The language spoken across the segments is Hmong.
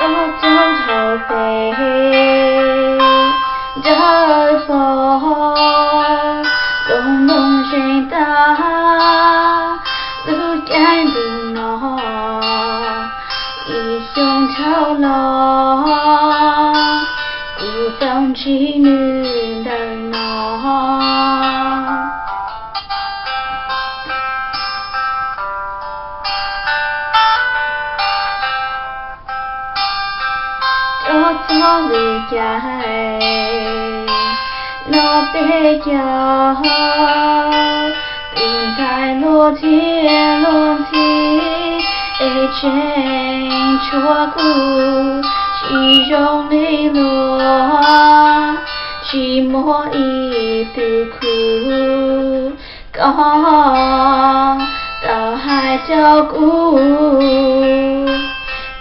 Txog thaum peb dawb paug, lub ntuj zeeg tag, lub caij ntuj no ib xyoos dhau los, kuv tau ntsib nws ntawm no. Rau txog lub caij no peb cov tus ntxhais hluas thiab hluas ntxhais, es tseem tshuav kuv tsis zoo li luag, tsis muaj ib tug khub. Koj tau hais rau kuv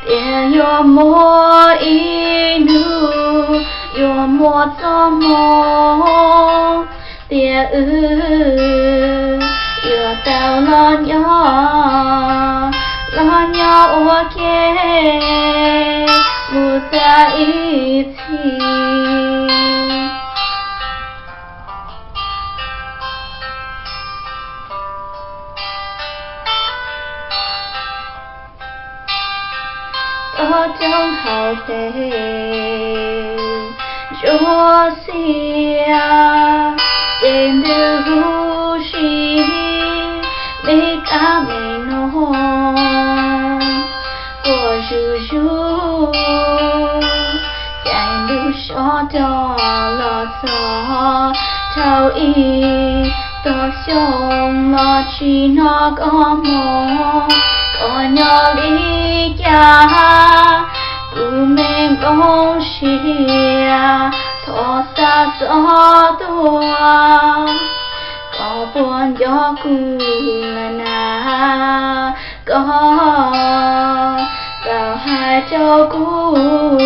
tias yuav muaj ib hnub, yuav muaj txoj hmoo tias wb yuav tau los nyob, los nyob ua ke mus txog ib txhis. Tau coob hauv peb ntsuab xiab, ces ntws huv si, me kab me noog quaj zuj zus. Caij ntuj sov rog los txog dhau ib tog xyoo los tsis hnov koj moo, koj nyob li cas kuv me nplooj siab, thov xa xov tuaj. Koj puas nco kuv lawm na? Koj tau hais rau kuv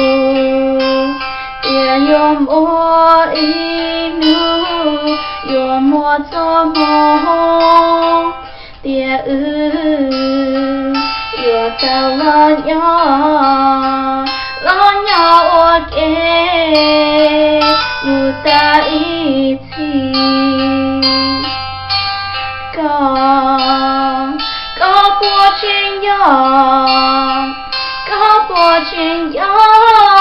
tias yuav muaj ib hnub, yuav muaj txoj hmoo tias wb yuav tau los nyob, los nyob ua ke mus tag ib txhis. Koj, koj puas tseem nco, koj puas tseem nco